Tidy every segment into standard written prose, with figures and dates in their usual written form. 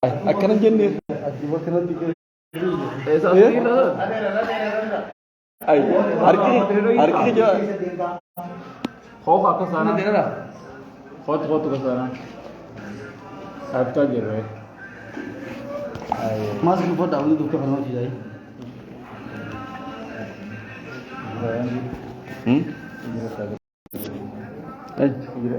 Akkana hin jenne. Ay, harki harki kiyya. Kooka akka saanaa. Kootu kootu akka saanaa. Saabtaa jirre. Mask uffadhaa wanti dukka kanama fidaay. Hmm? Ay, jira.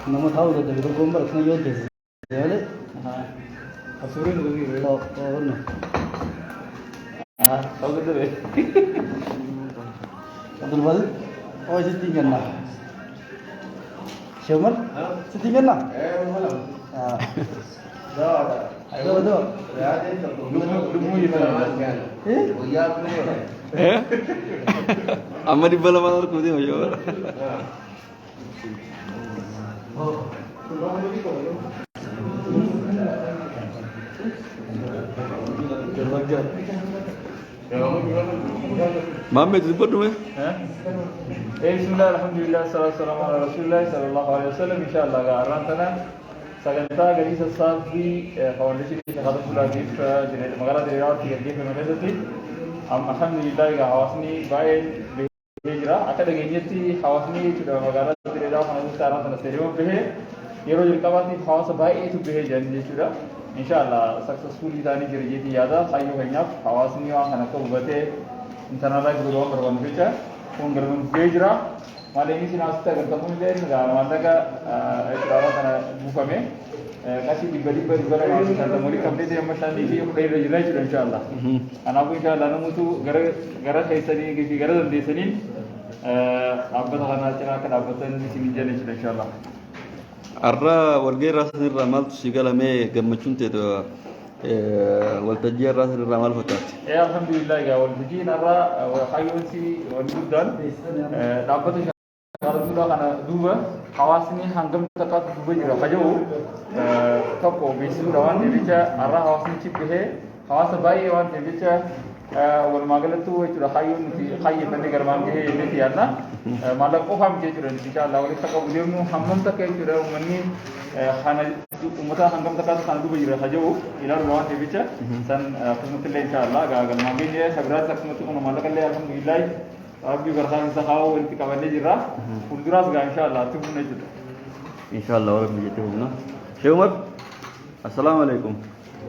Nama taa'uu dadhabe tokkoon bara kana yoo teessise malee. Abdulbasit, oh sitti kenna. Sheikh Umar, sitti kenna? Ah. Dawa dawa. Eh? Eh? Amma 200 arguu deema yoo. Maammee dubbadhu mee? Bismillah, alhamdulillah, salatu wassalamu ala rasulillah sallallahu alaihi wasallam. Inshallah egaa har'aan tana sagantaa galii sassaabbii faawundeeshinii Shaqaata Fuulaatiif magaalaa Dirreedawaatti gaggeeffame keessatti alhamdulillah egaa hawaasni baay'een bahee jira. Akka dhageenyetti hawaasni jechuudha magaalaa Dirreedawaa kana keessatti har'aan tana isteediyooma bahee yeroo jalqabaatiif hawaasa baay'eetu bahee jiran jechuudha. Inshallah successfully ta'anii jira jeetii yaada kaayyoo keenyaaf hawaasni waan kana akka hubatee internalize godhu waan barbaannu jecha kun galmaan gahee jira. Maallaqni isin asitti agartan kun illee egaa maallaqa jechuudha waan kana buufame qarshii dhibba dhibba 250 walii qabnee amma 510 irra jira jechuudha inshallah. Kanaafuu inshallah namoota gara gara keessanii fi gara dandeessaniin dhaabbata kana cinaa akka dhaabbatan isin jenna jechuudha inshallah. Har'a walgahii irraa sanirraa maaltu si galamee gammachuun teetu waltajjii har'aa sanirraa maal fakkaatti? Ee alhamdulillah egaa waltajjiin har'a kaayyoon si wanni guddaan dhaabbata shaakaltuudhaa kana duuba hawaasni hangam takkaatu duuba jira ka jedhu tokko beeksisuudha waan ta'eef jecha har'a hawaasni achi bahee hawaasa baay'ee waan ta'eef jecha walumaa galattuu jechuudha kaayyoon nuti kaayyeffannee garmaan gahee jenneeti yaadna. Maallaqa qofaa miti jechuudha nuti insha Allah walitti akka qabu deemnu hammam takka jechuudha uummanni kana uummata hangam takkaatu kana duuba jira ka jedhu ilaaluudha waan ta'eef jecha san akkasumatti illee insha Allah galmaan geenye sabiraas akkasumatti kun maallaqa illee alhamdulillah rabbii barakaan isa kaa'uu walitti qabannee jirra. Fuulduraas gaa insha Allah itti fufna jechuudha. Inshallah warra biyyatti humna. Sheekh Umar, assalaamu alaikum.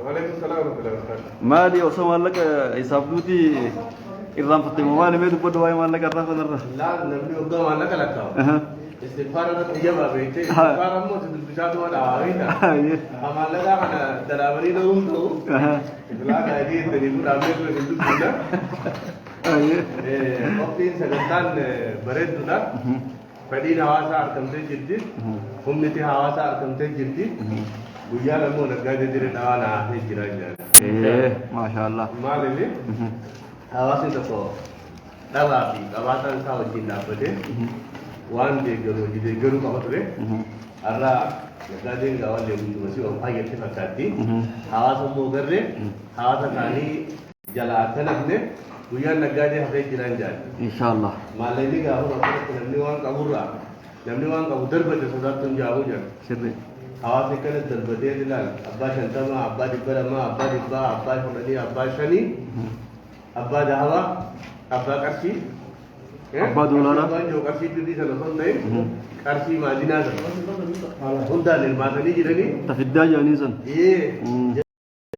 Waalaikum salaam wa rahmatullahi wa barakatuh. Maali osoo maallaqa isaaf duuti irraanfatte moo maali mee dubbadhu waa'ee maallaqa irraa kanarra. Laal namni waggaa maallaqa lakkaa'u. Istighfaara irratti jabaa beektee istighfaara immoo si dubbisaa tuma dhahaa beekta. Ha maallaqaa kana dalaabanii dha'uun ta'u. Bilaa gaadii ittanii fuudhaamee ture hin dubbisa. Qophiin sagantaan bareedduudha. Fedhiin hawaasaa argamtee jirti. Humniti hawaasaa argamtee jirti. Guyyaan ammoo naggaadee diree dhawaa na hafee jira jedhan. Ee maashaallah. Maaliif hawaasni tokko dhabaa fi qabaataan isaa wajjin dhaabbatee waan deeggaru hojii deeggaruu qaba ture. Har'a naggaadeen gaawwan deemtu si of fayyatti fakkaatti. Hawaasa immoo garree hawaasa isaanii jalaa akka nafne guyyaan naggaadee hafee jiraan jedhan. Inshaallah. Maallaqni gaafa bakka namni waan qaburraa namni waan qabu darbate sodaattuun jaamuu jira. Sirri. Hawaasni kanas darbatee ilaal abbaa 50, abbaa 200, abbaa 100, abbaa 10, abbaa 5, abbaa dahabaa, abbaa qarshii. Abbaa doolaaraa. Abbaan jiru qarshii dirrii sana osoo hin ta'in qarshii maadinaa sana hundaan hirmaatanii jiranii. Tafiddaa jedhanii san. Ee.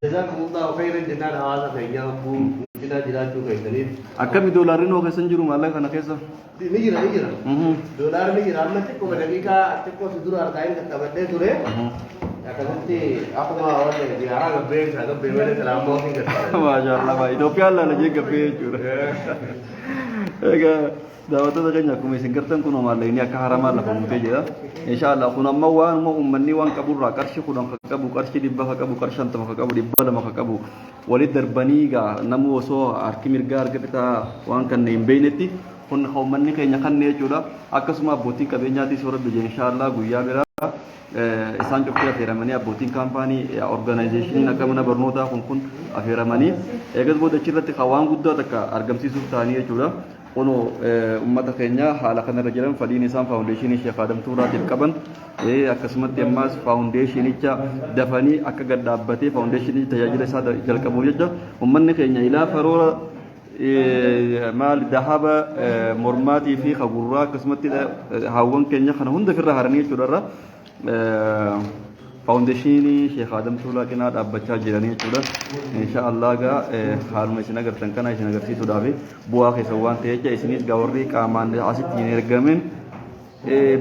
Jazakumullahu khairan jennaan hawaasa keenyaa hogguu cinaa jiraachuu keessaniif. Akkami doolaarri noo keessa hin jiru maallaqa kana keessa? Ni jira ni jira. Doolaarri ni jira amma xiqqoo daqiiqaa xiqqoo si dura harkaa hin qaqqabadhee ture. Akkasitti akkuma wanni ziyaaraa gabbee isaa gabbee malee salaamaa ofiin gabbee. Maashaallah baay'ee Itoophiyaan laala jee gabbee jechuudha. Egaa daawwattoota keenya akkuma isin gartan kun maallaqni akka haramaa lafa guutee jira. Inshaallah kun amma waanuma uummanni waan qaburraa qarshii 10 ka qabu qarshii 100 ka qabu qarshii 50 ka qabu 200 ka qabu walitti darbanii egaa namuu osoo harki mirgaa harka bitaa waan kan hin beeknetti Kun uummanni keenya kanne jechuudha. Akkasuma abbootiin qabeenyaatis yoo Rabbi jedhe inshaallah guyyaa biraa isaan cuftii affeeramanii, abbootiin kaampaanii, organizationiin akka mana barnootaa kun affeeramanii, eegas booda achirratti kan waan guddaa takka argamsiisuuf ta'anii jechuudha. Kunoo uummata keenya haala kanarra jiran, fedhiin isaan faawundeeshinii Sheekh Adam Tuulaatiif qaban, akkasumatti ammaas faawundeeshinicha dafanii akka gad dhaabbatee faawundeeshinii tajaajila isaa jalqabuuf jecha uummanni keenya ilaa faroora maal dahaba mormaatii fi kagurraa, akkasumatti haawwan keenya kana hunda ofirraa haranii jechuudha, irra faawundeeshinii Sheekh Adam Tuulaa cinaa dhaabbachaa jiranii jechuudha. Insha Allah gaa haaluma isin agartan kana isin agarsiisuudhaaf bu'aa keessa waan ta'e jecha, isinis gaa warri qaamaan asitti hin ergamin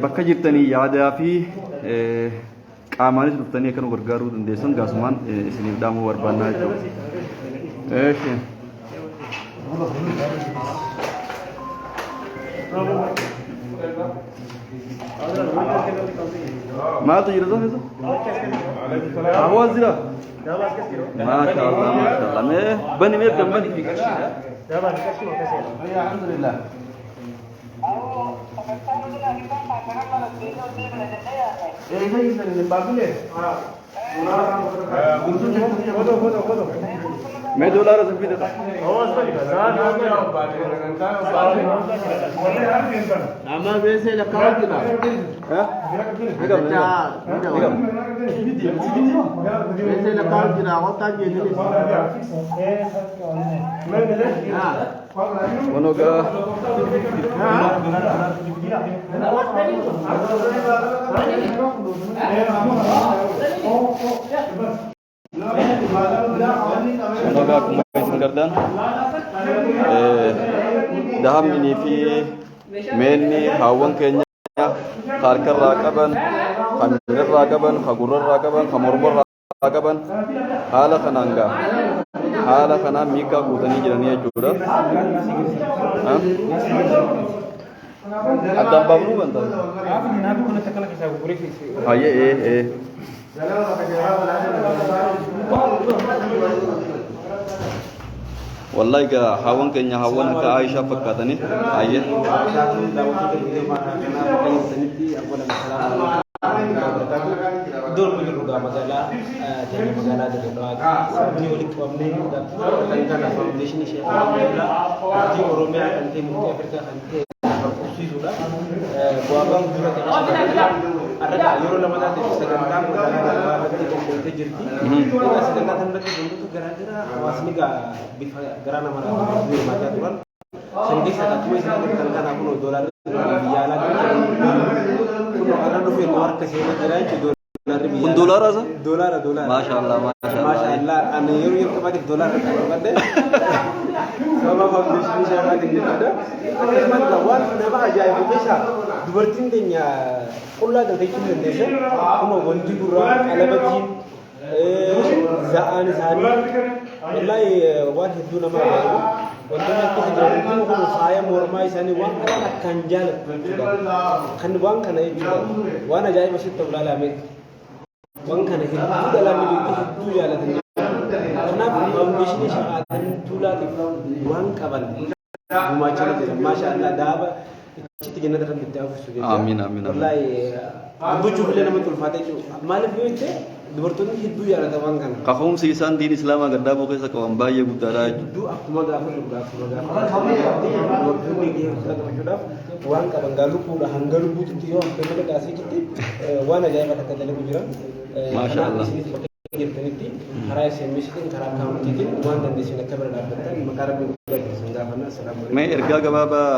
bakka jirtanii yaadaa fi qaamaanis dhuftanii akka nu gargaaruu dandeessan gaasumaan isiniif dhaamuu barbaannaa jechuudha. Eeshi. Maaltu jira keessa? Hawaas jira? Maasha Allah, maasha Allah. Mee bani, mee kan bani. Alhamdulillah. Eh, ini ini babile. Mee doolaara san fide. Amma beese la kawtina. Ha? Meeqa meeqa? Meeqa? Beese la kawtina, wata je ni. Ah. Kunoo gaa kunoo gaa akkuma isin gartan dahabnii fi meenni haawwan keenya harkarraa qaban, kan miilarraa qaban, kan gurrarraa qaban, kan mormarraa qaban, haala kanaan gaa haala kanaan miikaa guutanii jiranii jechuudha. Addaan baafnuu banta. Hayyee, ee ee. Wallahi gaa haawwan keenya haawwan akka Aayishaa fakkaatanii, hayyee. Daawwattoota viidiyoo kanaa bakka jirtanitti, awwalan salaamu alaikum. Iddoon nu jirru gaa magaalaa teenya, magaalaa Dirree Dawaati. Sababni walitti qabamnee kan kana faawundeeshinii Sheekh Alhamdulillah muftii Oromiyaa kan ta'e, muftii Afrikaa kan ta'e qubsiisuudha. Bu'aa ba'uu dura ta'e har'a yeroo lamataatiif sagantaan magaalaa Dirree Dawaa irratti qophootee jirti. Egaa sagantaa kanarratti wantoota garaagaraa hawaasni gaa bifa garaa nama raafamee hirmaachaa turan. San keessa akkuma isin agartan kana kunoo doolaarri biyya alaa kunoo har'a dhufee nu harka seenee jira jechuudha, doolaarri biyya Kun doolaara isa? Doolaara, doolaara. Maasha Allah, maasha Allah. Maasha Allah. Ani yeroo jalqabaatiif doolaara kan qabadhe sababa faawundeeshinii sheekaatiin jechuudha. Akkasumas egaa waan nama ajaa'ibu keessaa dubartiin teenya qullaa galte jechuu dandeessa. Kunoo wanti gurraa, qalabatiin, za'aan isaanii, wallahi waan hedduu nama ajaa'ibu. Wantoonni akkasii jiran hundinuu kun faaya mormaa isaanii waan kana akkaan jaalattu jechuudha. Kan waan kana jechuudha, waan ajaa'iba sitti ta'u ilaalame. Waan kana hedduu dhalaan beektu hedduu jaalatan jechuudha. Kanaaf faawundeeshinii Sheekh Adam Tuulaatiif waan qaban gumaachanii jiran. Maasha Allah, daaba achitti jannata Rabbi itti hafuusu jecha. Amiin, amiin, amiin. Wallahi dubbachuuf illee namatti ulfaata jechuudha. Maaliif yoo jette, dubartoonni hedduu jaalatan waan kana. Kaka'umsi isaan diin Islaamaa gaddaabuu keessa qaban baay'ee guddaadha jechuudha. Hedduu akkuma gaafa dhugaa akkuma gaafa dubartoonni gahee guddaa taphachuudhaaf waan qaban gaa lubbuudha hanga lubbuutitti yoo hafte malee gaasiitti waan ajaa'iba takka dalagu jira. Maasha Kanaaf Allah. isinis bakka jirtanitti karaa SMStiin, karaa akkaawuntiitiin waan dandeessan akka bira dhaabbattan maqaa Rabbiin guddaa keessan gaafanna. Assalaamu Mee alaikum. ergaa gabaabaa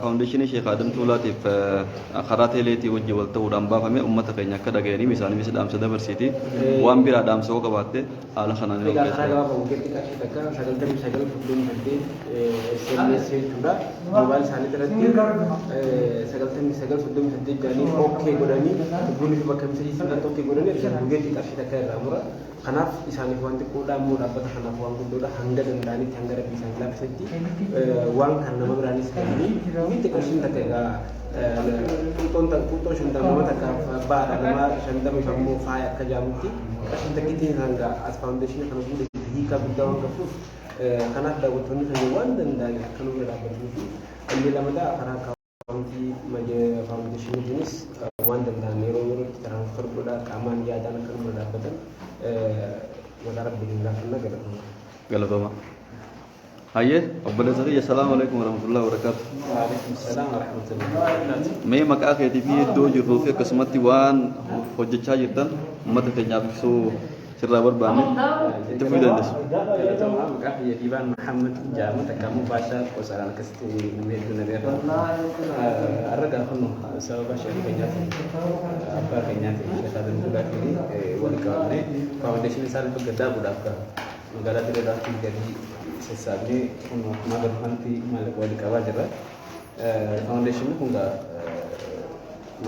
faawundeeshinii Sheekh Adam Tuulaatiif karaa teeleetii wajjin wal ta'uudhaan baafame uummata keenya akka dhaga'aniif isaaniifis dhaamsa dabarsiiti. Waan biraa dhaamsa yoo qabaatte haala kanaan yoo Egaa karaa keessa. gabaabaa bukeetti qarshii takka 99 38 SMS jechuudha. Moobaayil isaanii irratti 99 38 jedhanii okay godhanii, lubbuun fi bakka misajii irratti okay godhanii bukeetti qarshii takka irraa mura. Kanaaf isaaniif waan xiqqoodha, immoo dhaabbata kanaaf waan guddoodha. Hanga danda'anitti, hanga Rabbi isaanii laaffisetti waan kana nama biraanis kennanii wiitti qarshiin takka egaa qurxoon qurxoo 50 nama takkaaf ba'aadha, nama 50 immoo faaya akka jaamutti qarshiin takkittiin hanga as faawundeeshinii kana guutetti hiikaa guddaa waan qabduuf. Kanaaf daawwattoonni keenya waan danda'an akka nu bira dhaabbatanii fi inni lamadaa karaa akkaawuntii faawundeeshiniitiinis waan danda'an yeroo yerootti transfer godhaa, qaamaan yaadaan akka nu bira dhaabbatan maqaa Rabbiitiin gaafannaa. Galatoomaa. Galatooma. Hayyee, obboleessa kiyya, salaamu alaikum warahmatullahi wabarakaatu. Waalaikum salaam warahmatullahi wabarakatuh. Mee maqaa keetii fi iddoo jirtuu fi akkasumatti waan hojjechaa jirtan uummata keenyaaf ibsuu sirraa barbaanne, itti fufuu dandeessu. Galatoomaa. Maqaa kiyya Diibaan Muhammad jedhama, takkaamuu Baashaa Qosaraan akkasitti namni hedduun na beeka. Har'a gaafannu sababa sheekh keenyaatiin, abbaa keenyaatiin, Sheekh Adam Dulaatiin wal qabamnee faawundeeshinii isaa lafa gadaabuudhaaf magaalaa Dirree Dawaatti galii sassaabnee kun akkuma agarru kanatti maallaqa wal qabaa jirra. Faawundeeshinii kun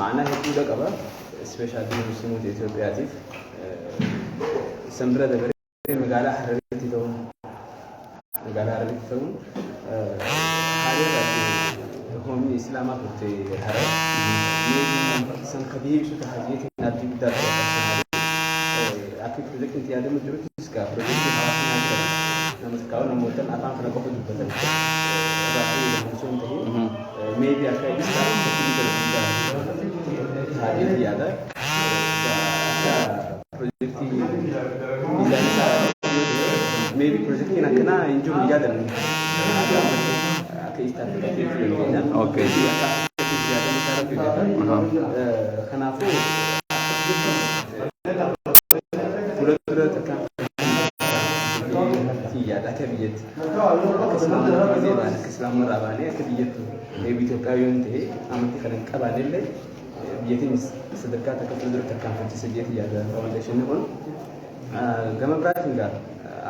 ma'anaa hedduudha qaba. Especially musliimoota Itoophiyaatiif. San bira dabaree magaalaa Hararitti ta'uun haalli hoomni Islaamaa turte Harar. San ka deebisu ta'a jeetiin abdii guddaa qaba. Akka pirojektiin itti yaadamu jiruttis gaa pirojektii hawaasummaa jira. Nama xiqqaa namoota afaan kana qofa dubbatan irraa fayyadaman osoo hin ta'in, maybe akka East Africaatti taa'eeti yaada. Akka pirojektii design isaa maybe pirojektiin akkanaa hin jiru yaadan akka East Africaatti jechuu dandeenya. Akka Africaatti yaadamu isaa rabbi beeka. Kanaafuu fuula dura tarkaanfii yaada akka biyyatti akka Islaamummaa gisee baane, akka Islaamummaa baanee akka biyyattu Itoophiyaa yoo ta'e, amantii kana hin qabaanne illee, biyya teenyas sadarkaa takka fuula dura tarkaanfachiisa jeeti yaada faawundeeshinii kun. Gama biraatiin gaa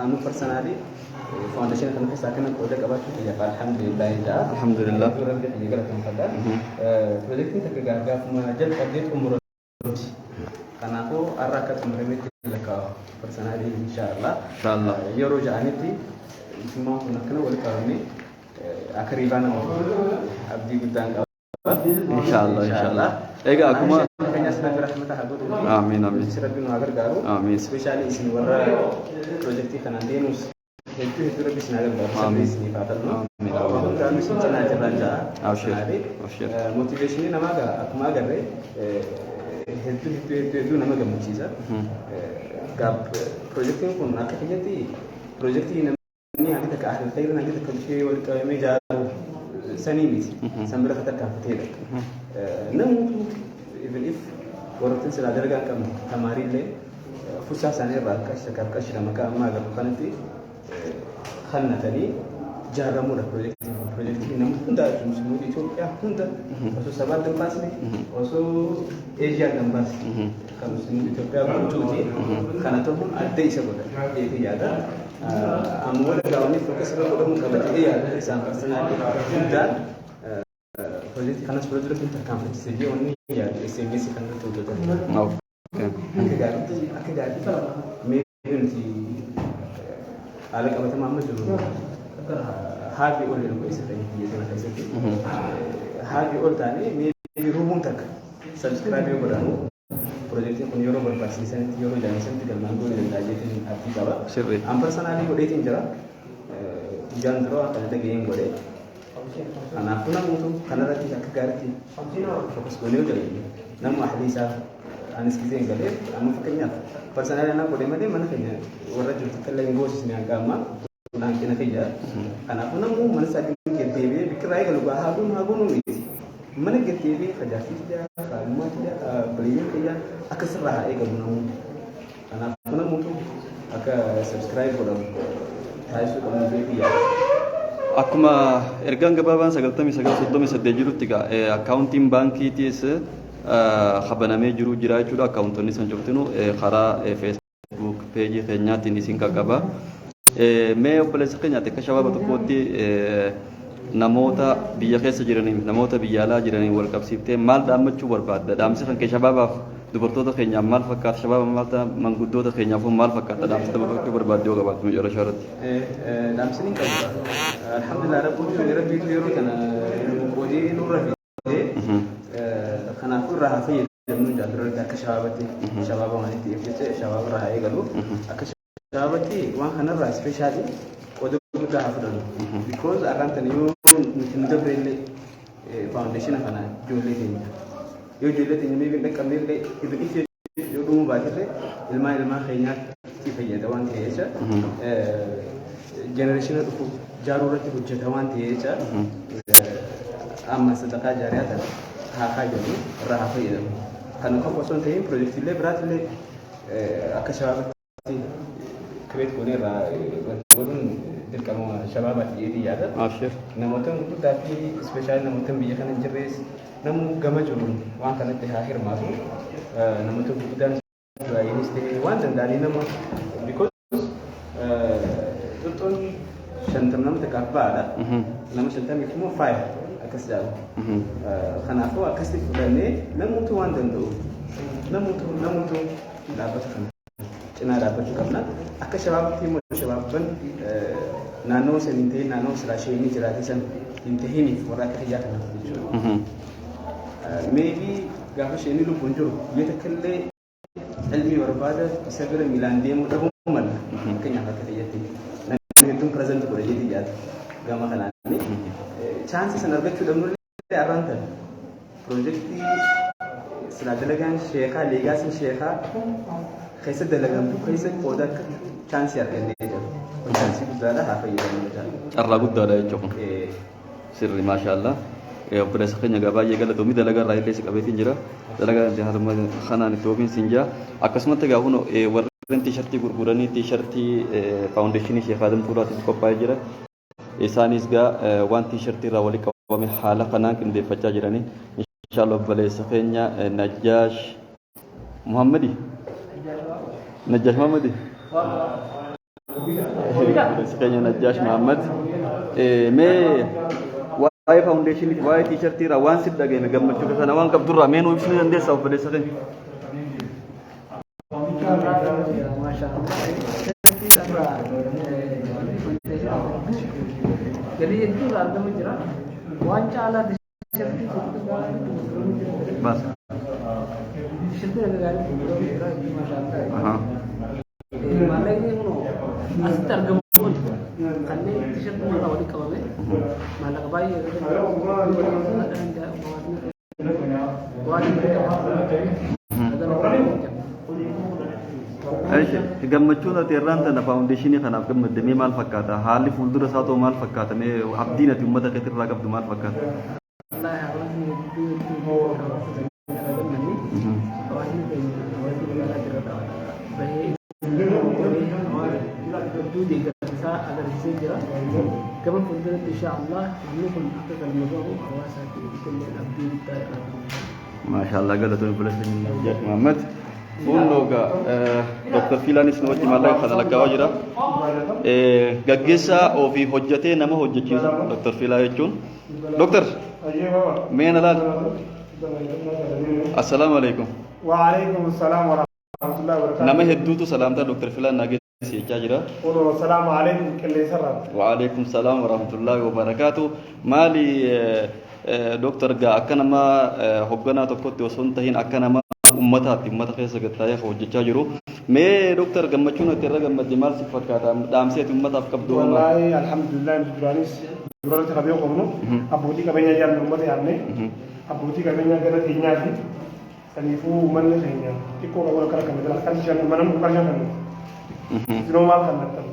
amma personally faawundeeshinii kana keessaa akkana qooda qabaachuu kiyyaaf alhamdulillah jedha. Alhamdulillah. Rabbi kiyya galateeffadha. Pirojektiin takka gaafuma jalqabdee xumuramti. Kanaafuu har'a akka xumurametti lakkaa'u personally, inshaallah. Inshaallah. Yeroo ja'anitti mootummaan kun akkana wal qabamee akka riibaa nama abdii guddaan qaba. Inshaallah, inshaallah. Egaa akkuma Keenyas Rabbi rahmata haa godhu. Amiin, amiin. Rabbi nu haa gargaaru. Amiin. Especially isin warra pirojektii kanaan deemus hedduu hedduu Rabbi isin haa gargaaru. Amiin. Sabni isiniif haa ta'u. Amiin, amiin. Hundaanuu isin cinaa jirraan ja'a. Abshir, abshir. Motivationii namaa gaa akkuma agarre hedduu hedduu hedduu hedduu nama gammachiisa. Gaa pirojektiin kun akka kiyyatti pirojektii namni hangi takka ahli khayrin hangi takka dhufee wal qabamee ijaaru sanii miti. San bira tarkaanfateedha. Namoota even if warrootni silaa dalagaa hin qabne, tamaariillee fursaa isaanii irraa qarshii takkaaf qarshii lama akka ammaa agarru kanatti kannatanii ijaaramuudha pirojektiin kun. Pirojektiin nama hunda, musliimoota Itoophiyaa hunda, osoo sabaa adda hin baasne, osoo Eeshiyaa adda hin baasne, kan musliimoota Itoophiyaa guutuuti. Kana ta'uun adda isa godha jedhee yaada. Amma wala gaawanii focus irra godhamuu qaba jedhee yaada isaan personally guddaan pirojektii kanas fuula duratti tarkaanfachiise jedhee wanni yaadu SMS kan irratti hojjetan. Akka gaariitti maybe nuti haala qabatamaa amma jiru haafi ol jedhu keessa ta'e biyya sana keessatti haafi ol taanee maybe rubuun takka subscribe yoo godhamu pirojektiin kun yeroo barbaachisanitti, yeroo jaallatanitti galmaan ga'uu danda'a jeetiin abdii qaba. Sirrii. An personally godheetiin jira. Guyyaan dura kana dhaga'een godhe. Kanaafuu namoota kanarratti akka gaariitti focus goonee hojjennu. Nama ahli isaa anis gisee hin galee, amma fakkeenyaaf personally anaa godhe malee mana keenya warra jirtu akka illee hin goosisne hanga ammaa hanqina kiyya. Kanaafuu namuu mana isaa deddeebi'ee bikirraa eegalu gaa haa goonuu miti. Mana deddeebi'ee fajaartii kiyyaa, kaa'immaa kiyyaa, obboleeyyan kiyyaa akkasirraa haa eegalu namuu. Kanaafuu namoota akka subscribe godhamu taasisuu qabnu beekuu yaada. Akkuma ergaan gabaabaan 99 38 jirutti egaa akkaawuntiin baankiitiis kabanamee jiru jira jechuudha. Akkaawuntonni san cuftinu karaa Facebook peejii keenyaatiin isin qaqqaba. Mee obboleessa keenyaatti akka shabaaba tokkootti namoota biyya keessa jiraniif, namoota biyya alaa jiraniin wal qabsiiftee maal dhaammachuu barbaadda? Dhaamsi kan kee shabaabaaf dubartoota keenyaaf maal fakkaata? Shabaaba maal ta'a? Manguddoota keenyaaf maal fakkaata? Dhaamsi dabarfachuu barbaadde yoo qabaatte macarrashaa irratti. Dhaamsi ni qabu. Alhamdulillah, Rabbiitu yeroo kana nu qoodee nurra fidee, kanaafuu irraa haa fayyadamnu jaalladha. Akka shabaabatti, shabaaba walitti jecha shabaaba irraa haa eegalu. Akka shabaabatti waan kanarraa especially qooda guddaa haa fudhannu. Because har'aan tana yoo nuti nu dabre illee foundation kana ijoollee teenya. Yoo ijoollee teenya maybe hin dhaqqabne illee, even if yoo dhumuu baate illee, ilmaan ilmaan keenyaatti fayyada waan ta'eef jecha, generation dhufu jaaruu irratti hojjeta waan ta'eef jecha, amma sadaqaa jaariyaa tana haa kaayyannu, irraa haa fayyadamu. Kana qofa osoo hin ta'in piroojeektiilee biraatillee akka shabaabatti create goonee irraa godhuun dirqama shabaabaati jedhee yaada. Abshir. Namoota gurguddaa fi especially namoota biyya kana hin jirres namuu gama jiruun waan kanatti haa hirmaatu. Namoota gurguddaan baay'eenis ta'e waan danda'anii nama, because xuxxoon 50 nama takkaaf ba'aadha. Nama 50f immoo faaya akkas jedhama. Kanaafuu akkasitti fudhannee namoota waan danda'u namuutu dhaabbata kana cinaa dhaabbachuu qabna. Akka shabaabatti immoo shabaabban naannoo san hin ta'in, naannoo silaa isheen jiraate san hin tahiniif, warra akka kiyyaa kanaaf jechuudha. Maybe gaafa isheen lubbuun jiru biyya takka illee ilmi barbaada isa bira miilaan deemuu dhabuu mala. Fakkeenyaaf akka kiyyatti namni hedduun present godhe jedhee yaada. Gama kanaan chance san argachuu dhabnullee, arraan tan piroojeektii silaa dalagaan sheekaa, legacyn sheekaa keessa dalagamtu keessa qooda akka chance argannee jira. Kun chance guddaadha, haa fayyadamnu jechaadha. Carraa guddaadha jechuun. Sirri, maashaallah. Obboleessa keenya egaa baay'ee galatoomii, dalagaa irraa illee si qabeetiin jira. Dalagaa haaluma kanaan itti ofiin siin jira. Akkasumatti egaa kun warreen tiishartii gurguranii tiishartii foundation Sheekh Adam Tuulaatiif qophaa'ee jira. Isaanis gaa waan tiishartii irraa walitti qabame haala kanaan qindeeffachaa jiranii. Inshaallah obboleessa keenya Najjaash Muhammadi. Najjaash Muhammadi. Obboleessa keenya Najjaash Muhammad. Mee waa'ee foundation, waa'ee tiishartii irraa waan sitti dhagahame, gammachuu sana waan qabdurraa mee nuu ibsuu ni dandeessaa, obboleessa keenya? Maasha Allah. Irraa galii hedduu irraa argamu jira. Waan caalaa tishartii gaarii gurguramu jira. Baas. Tishartii gaarii gurguramu jira. Maasha Allah. Maallaqni kun asitti argamu kun kanneen tishartii irraa walitti qabame maallaqa baay'ee waan qaba. Eeshi, gammachuun ati irraan tana foundation kanaaf gammadde mee maal fakkaata? Haalli fuuldura isaa ta'u maal fakkaata? Mee abdiin ati uummata keetirraa qabdu maal fakkaata? Wallahi hawaasni hedduu hedduu hawaasa keenya gammanne, hawaasni keenya, hawaasni magaalaa jira bahee hawaasa hedduu deeggarsa agarsiisee jira. Gama fuulduratti insha Allah inni kun akka galma gahu hawaasaa fi illee abdii guddaa irraa qabna. Maashaallah, galatoon obboleessa keenya Najjaash Muhammad. Fuulloo gaa Dr. Fiilaanis nu wajji maallaqa kana lakkaa'aa jira. Gaggeessaa ofii hojjetee nama hojjechiisu Dr. Fiilaa jechuun. Dr. Mee na laal. Assalaamu alaikum. وعليكم السلام ورحمة الله وبركاته. Nama hedduutu salaamtaa Dr. Fiilaan naa geessi jechaa jira. السلام عليكم qilleensarraa. وعليكم السلام ورحمة الله وبركاته. Maali Dr. gaa akka nama hoogganaa tokkotti osoo hin tahin akka nama ummataatti ummata keessa gattaa'ee hojjechaa jiru. Mee Dr. gammachuun ati irra gammadde maal si fakkaata? Dhaamsee ati ummataaf qabdu hoo maal? Wallaahi alhamdulillah, nuti duraanis duratti qabee qabnu abbootii qabeenyaa yaadne, uummata yaadne, abbootii qabeenyaa gara keenyaa fi saniifuu uummanni keenya xiqqoo qabu akkana kan jala kan shan mana nu qarshan kan isinoo maal kan nattan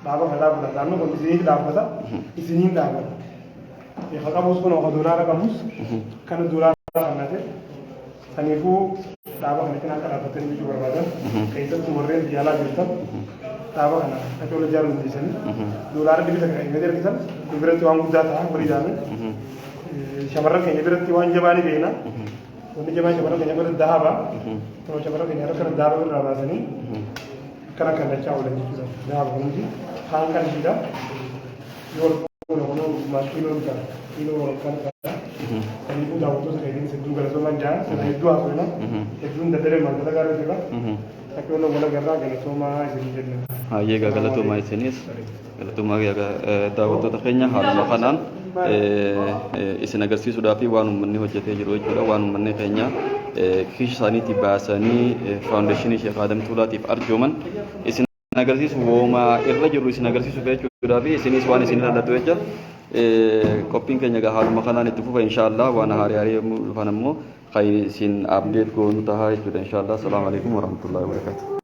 dhaaba kan dhaabata, dhaabni kun isiniif dhaabbata, isiniin dhaabbata. Ka qabus kun ka doolaara qabus kana doolaara kan nate saniifuu dhaaba kana cinaa akka dhaabbatanii jechuu barbaadan. Keessattuu warreen biyya alaa jirtan dhaaba kana akka wal ijaaruu dandeessanii doolaara 100 kan gadi argitan nu biratti waan guddaa ta'a. Walii daame shamarran keenya biratti waan jabaa ni beekna. Wanni jabaa shamarran keenya biratti dahaba. Kunoo shamarran keenya harka kana dahaba irraa baasanii akkana kan dachaa oolan jechuudha. Dahaba hundi kaan qarshiidha. Yoo ol fuune kunoo kiiloon ta'a. Kiiloo walakkaan ta'a. Saniifuu daawwattoota keenya hedduu galatoomaa jaa. Sana hedduu haasofna. Hedduun daddaree maal gaarii jira. Akka wal agarraa, galatoomaa isin jenna. Hayyee egaa galatoomaa isinis, galatoomaa egaa daawwattoota keenya, haaluma kanaan isin agarsiisuudhaaf waan uummanni hojjetee jiru jechuudha. Waan uummanni keenya kiisha isaaniitii baasanii foundation Sheekh Adam Tuulaatiif arjooman isin Agarsiisu wooma irra jirru isin agarsiisuuf jechuudha fi isinis waan isin ilaallatu jecha qophiin keenya egaa haaluma kanaan itti fufa inshaallah. Waan haarii haarii yommuu dhufan ammoo kan isin update goonu tahaa jechuudha inshaallah. Assalaamu alaikum warahmatullahi wabarakatuh.